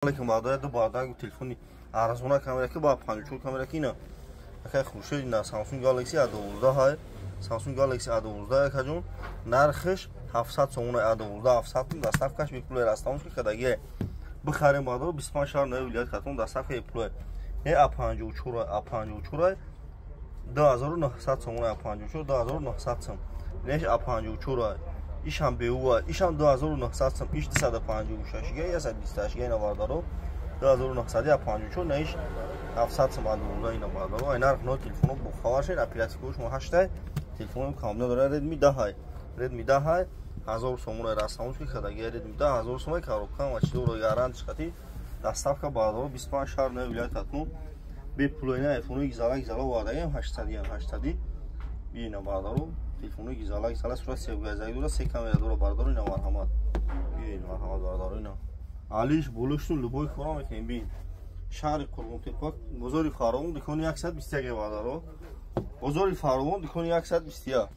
Алейкум, бародар, ду бародар телефони арзона камера ки ба 54 камера ки ина акай Хуршед, ина Samsung Galaxy A12 ҳай, Samsung Galaxy A12 акаҷон, нархш 700 сомон, A12 700 сом, доставкаш бепуле, растамош ки кадаги бихарем, бародар, 25 шаҳр нави вилоят Хатлон доставка бепуле. Не A54, A54 2900 сомон, A54 2900 сом. Неш A54 ишам беува, ишам 2900 сом, иш 256 га, 128 га, ина бародаро 2900 A54, на иш 700 сом A12 ина бародаро. Ай нарх но телефоно бо хабар шед, оперативкош мо 8 телефоно кам надора, Redmi 10 ҳай, Redmi 10 ҳай, 1000 сомон растамош ки кадаги Redmi 10 1000 сом, коробка ма чи дора, гарантиш хати доставка бародаро 25 шаҳр нави вилоят Хатлон бепул. Ина айфони гизала гизала овардаем, 800 800 бина бародаро, телефони гизала гизала, сурат севгазаги дора, се камера дора бародаро, ина марҳамат, бин марҳамат бародаро, ина алиш булушту любой кора мекунем, бин шаҳри Қурғонтепа, бозори Фаровон, дукони 121 бародаро, бозори Фаровон, дукони 121.